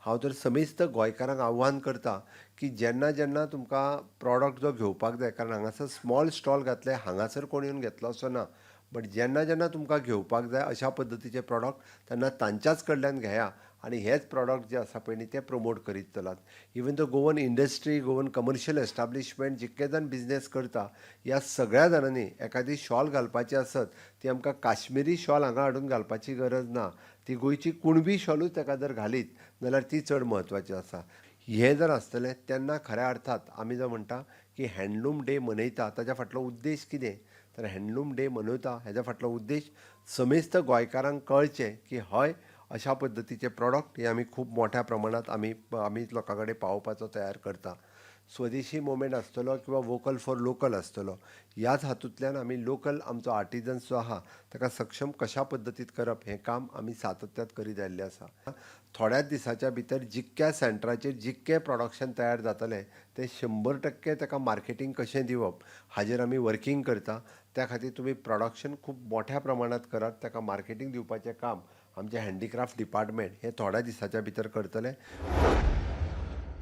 हांव तर समेस्त गोंयकारांक आव्हान करता की जेन्ना जेन्ना तुमकां प्रॉडक्ट जो घेवपाक जाय, कारण हांगासर स्मॉल स्टॉल घातले, हांगासर कोण येवन घेतलो असो ना, बट जेन्ना जेन्ना तुमकां घेवपाक जाय अशा पद्दतीचे प्रॉडक्ट तेन्ना तांच्याच कडल्यान घेया आनी हेच प्रॉडक्ट जे आसा पळय न्ही ते प्रमोट करीत चलात. Even the Goan industry, Goan commercial establishment, जितके जाण बिजनेस करता ह्या सगळ्या जाणांनी एखादी शॉल घालपाची आसत ती आमकां काश्मिरी शॉल हांगा हाडून घालपाची गरज ना. ती गोंयची कुणबी शॉलूच ताका जर घालीत जाल्यार ती चड म्हत्वाची आसा. हें जर आसतलें तेन्ना खऱ्या अर्थात आमी जो म्हणटा की हँडलूम डे मनयता ताच्या फाटलो उद्देश कितें, तर हँडलूम डे मनयता हेज्या फाटलो उद्देश समेस्त गोंयकारांक कळचें की हय, अशा पद्दतीचे प्रॉडक्ट हे आमी खूब मोठ्या प्रमाणांत आमी लोकां कडेन पावोवपाचो तयार करता. स्वदेशी मुवमेंट आसतलो किंवा वोकल फॉर लोकल आसतलो, ह्याच हातूंतल्यान आमी लोकल आमचो आर्टिजन्स जो आहा ताका सक्षम कशा पद्दतीत करप हें काम आमी सातत्यात करीत आयिल्लें आसा. थोड्याच दिसाच्या भितर जितक्या सेंटराचेर जितकें प्रोडक्शन तयार जातलें तें 100% ताका मार्केटींग कशें दिवप हाजेर आमी वर्कींग करता. त्या खातीर तुमी प्रोडक्शन खूब मोठ्या प्रमाणांत करात, ताका मार्केटींग दिवपाचें काम आमचें हँडीक्राफ्ट डिपार्टमेंट हें थोड्या दिसाच्या भितर करतलें.